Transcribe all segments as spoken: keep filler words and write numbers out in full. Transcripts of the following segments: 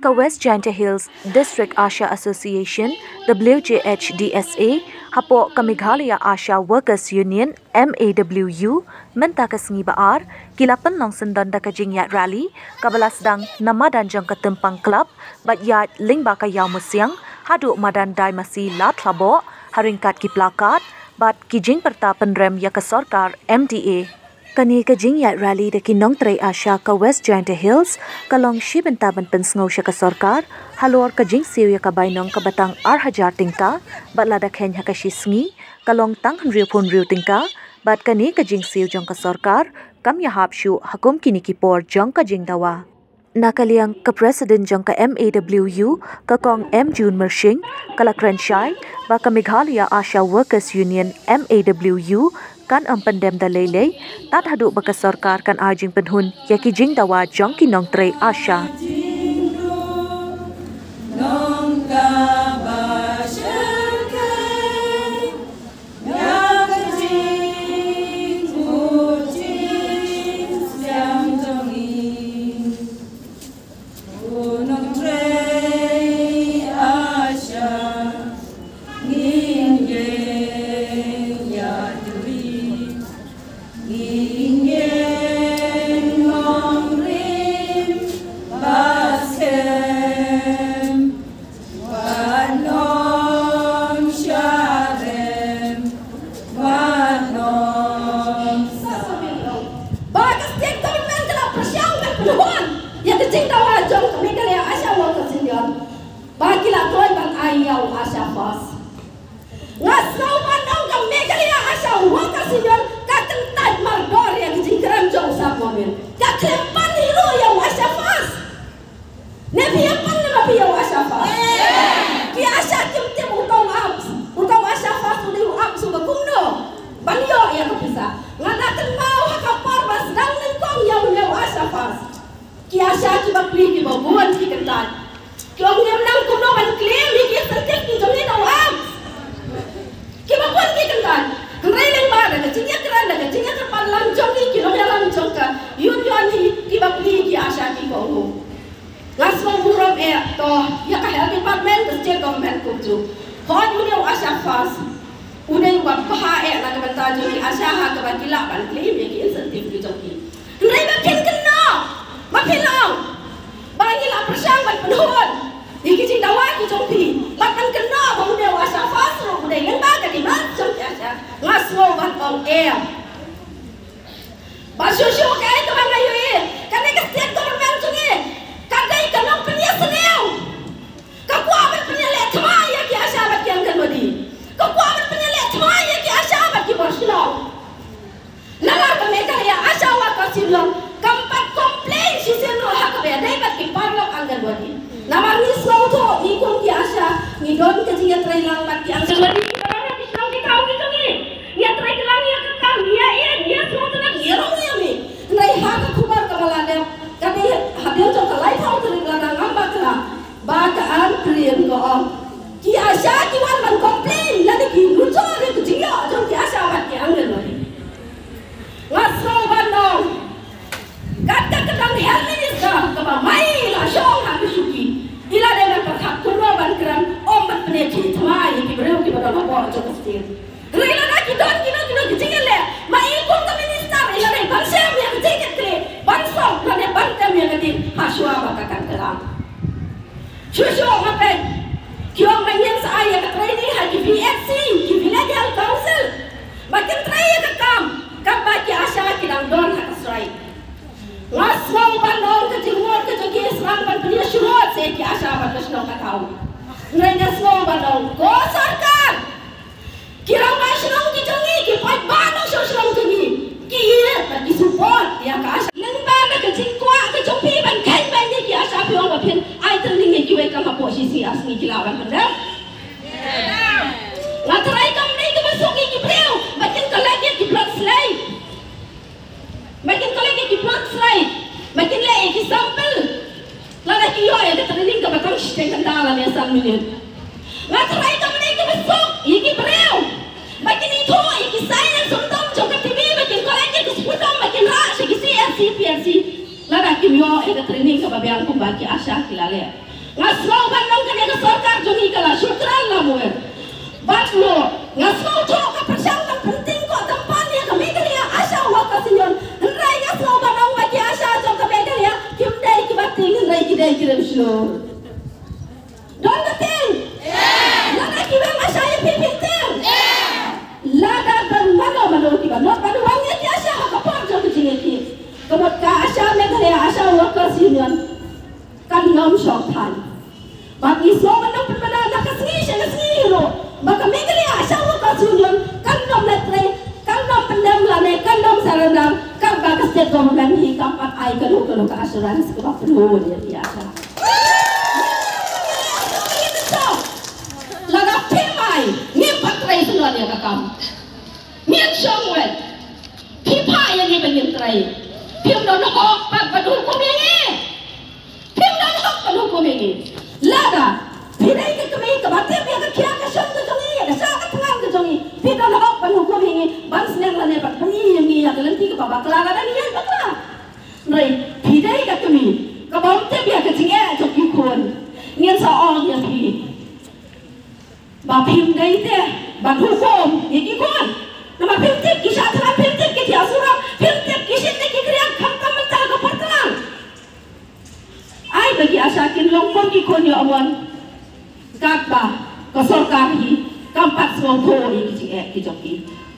Ka West Jaintia Hills District ASHA Association, W J H D S A, hapoh ka Meghalaya ASHA Workers Union, M A W U, mynta ka sngi ba ar, ki la pynlong syndon da ka jingïaid rally, kaba la sdang na madan jong ka Tympang Club, bad ïaid lyngba ka Ïawmusiang, haduh madan Daimasi Ladthadlaboh, ha ryngkat ki placard, bad ki jingpyrta pynrem ïa ka sorkar M D A. Kane ka jingïaid rally da ki nongtrei ASHA ka West Jaintia Hills, ka long shi bynta ban pynsngew sha ka sorkar, halor ka jingsiew ïa ka bainong kaba tang ar hajar tyngka, bad lada kheiñ ha ka shi sngi, ka long tang hynriewphew hynriew tyngka, bad kane ka jingsiew jong ka sorkar, kam ïahap shuh ha kum kine ki por jong ka jingdawa. Na ka liang ka President jong ka M A W U, ka Kong M June Myrsing, ka la kren shai, ba ka Meghalaya ASHA Workers Union, M A W U, kan ym pyndem da lei lei, tad haduh ba ka sorkar kan ai jingpynhun ïa ki jingdawa jong ki nongtrei ASHA. Ba ka state government ka la pyrshang ban pynhun ïa ka jingdawa jong ka Meghalaya ASHA Workers Union, ba ki la kloi ban ai ïa u ASHA First. Nga sngew ban ong ka Meghalaya ASHA Workers Union ka kyntait mardor ïa ka jingkren jong u Sir Momin. Ka khlem pan hi ruh ïa u ASHA First. Ne phi ïa pan ne ma phi ïa u ASHA First? Ki ASHA kim tip uta u AMPS. Uta u ASHA First u dei u AMPS uba kumno ban ïoh ïa ka pisa. Nga da kynmaw ha ka por ba sdang nyngkong ïa une u ASHA First, ki ASHA kiba pli kiba bun ki kyntait. Ki ong ngim nang kumno ban claim ïa ki incentive ki jong ngi na u AMPS. Kiba bun ki kyntait. Hynrei lyngba da ka jingïakren, da ka jingïakren lang jong ngi ki nongïalam jong ka union hi, kiba pli ki ASHA ki kohnguh. Nga sngew burom eh, to ïa ka health department, ka state government kumjuh. Hooid, une u ASHA First u dei uba bha eh na ka bynta jong ki ASHA ha kaba ki lah ban claim ïa ki incentive ki jong ki. Hynrei ba phin kynnoh, ba phin ong ba ngi la pyrshang ban pynhun ïa ki jingdawa ki jong phi, bad ban kynnoh ba une u ASHA First ruh u dei lyngba ka demand jong ki ASHA. Nga sngew ban ong eh. Ba shuh shuh kaei kaba nga ïohi, kane ka state government jong ngi ka dei ka nongpynïasniew. Ka kwah ban pynïaleh thma ïa ki ASHA bad ki Anganwadi. Ka kwah ban pynïaleh thma ïa ki ASHA bad ki bor shnong. Namar ka Meghalaya ASHA Workers Union kam pat complain shisien ruh ha kaba ïadei bad ki paralok Anganwadi. Namar ngi sngewthuh ngi kum ki ASHA ngi don ka jingïatreilang bad ki Anganwadi kiba don ha ki shnong ki thaw ki jong ngi. Ngi ïatreilang ïa ka kam, ngi ïa ïeit, ngi ïa sngewtynnat, ngi ïa rong ïa mih. Hynrei ha ka khubor kaba la dep, ka dei hadien jong ka laiphew tarik lada ngam bakla, ba ka Ann Prien ka ong, ki ASHA ki wan ban complain lane ki nujor ïa ka jingïoh jong ki ASHA bad ki Anganwadi. Nga sngew ban ong, kat ka kyrdan health minister kaba mai la shong ha ka shuki, i la dei ban pyrkhat kumno ban kren, ym ban pynïakhih thma ïa ki briew kiba don hapoh jong ka state. Hynrei lada ki don kino kino ki jingïaleh, ma i kum ka minister i la dei ban shem ïa ka jingkitkhlieh, ban sop lane ban tem ïa ka ding ha shuwa ba ka kan kyrdan. Shuh shuh nga peit, ki ong ba ngin sa ai ïa ka training ha ki V H C, ki Village Health Council, ba kin trei ïa ka kam katba ki ASHA ki dang don ha ka strike. Nga sngew ban ong ka jingmut ka jong ki sdang ban pynïasyrut sa ïa ki ASHA bad ka shnong ka thaw. Hynrei nga sngew ban ong ko sorkar, ki rangbah shnong ki jong ngi, ki paidbah nongshong shnong jong ngi, ki ïeit bad ki support ïa ka ASHA. Lyngba da ka jingkwah ka jong phi ban kheiñ beiñ ïa ki ASHA, phi ong ba phin ai training ïa kiwei, kam hapoh shi sngi ar sngi ki lah ban pyndep? Nga tharai kam dei kaba suk ïa ki briew ba kin collect ïa ki blood slide. Ba kin collect ïa ki blood slide, ba kin leh ïa ki sample. Lada ki ïoh ïa ka training kaba tang shiteng kynta lane san minit. Nga tharai kam dei kaba suk ïa ki briew ba kin ithuh ïa ki sign and symptom jong ka T B, ba kin collect ïa ki sputum, ba kin rah sha ki C H C. ïoh ïa ka training kaba biang kumba ki ASHA ki la leh. Nga sngew ban ong kane ka sorkar jong ngi ka la shu kren la muer. Bad lo nga sngew jong ka pyrshang ban pynting ko tympan ïa ka Meghalaya ASHA Workers Union. Hynrei nga sngew ban ong ba ki ASHA jong ka Meghalaya kim dei kiba ting hynrei ki dei ki rem shlur. Don ba ting? Lada ki wan ASHA ïa phi phi ting? Lada don mano mano kiba nud ban wan ïa ki ASHA ha ka por jong ka jingïakhih, ka mut ka ASHA Meghalaya ASHA Workers Union kan nym shong than. Bad ngi sngew ban nym pynbna na ka sngi sha ka sngi ruh ba ka Meghalaya ASHA Workers Union kan nym leh trei, kan nym pyndem lane kan nym surrender katba ka state government hi kam pat ai kano kano ka assurance kaba pynlong ïa ki ASHA. Lada phim ai, ngim pat trei syndon ïa ka kam. Ngin shong wet. Phi phah ïa ngi ba ngin trei. Phim don hok pat ban hukum ïa ngi. Phim don hok ban hukum ïa ngi. Lada phi dei ka kmie kaba tip ïa ka khia ka shon ka jong ngi, ïa ka sha ka tngan ka jong ngi, phi don hok ban hukum ïa ngi, ban sneng lane ban pyni ïa ngi ïa ka lynti kaba bakla lada ngi ïaid bakla. Hynrei phi dei ka kmie kaba ym tip ïa ka jingeh jong ki khun. Ngin sa ong ïa phi ba phim dei te ban hukum ïa ki khun. Namar phim tip ki shah thngan, phim tip ki thiah surok, phim tip ki shit ne ki kriang khamtam mynta ka por tnat. Ai ba ki ASHA kin long kum ki khun ïoh mon. Katba ka sorkar hi kam pat sngewthuh ïa ki jingeh ki jong ki.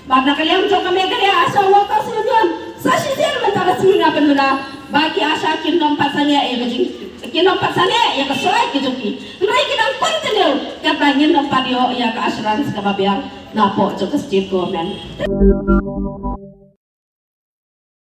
Bad na ka liang jong ka Meghalaya ASHA Workers Union, sa shisien mynta ka sngi nga pynbna ba ki ASHA kin nym pat sangeh ïa ka jing, kin nym pat sangeh ïa ka soi ki jong ki. Hynrei ki dang continue katba ngin nym pat ïoh ïa ka assurance kaba biang napoh jong ka state government.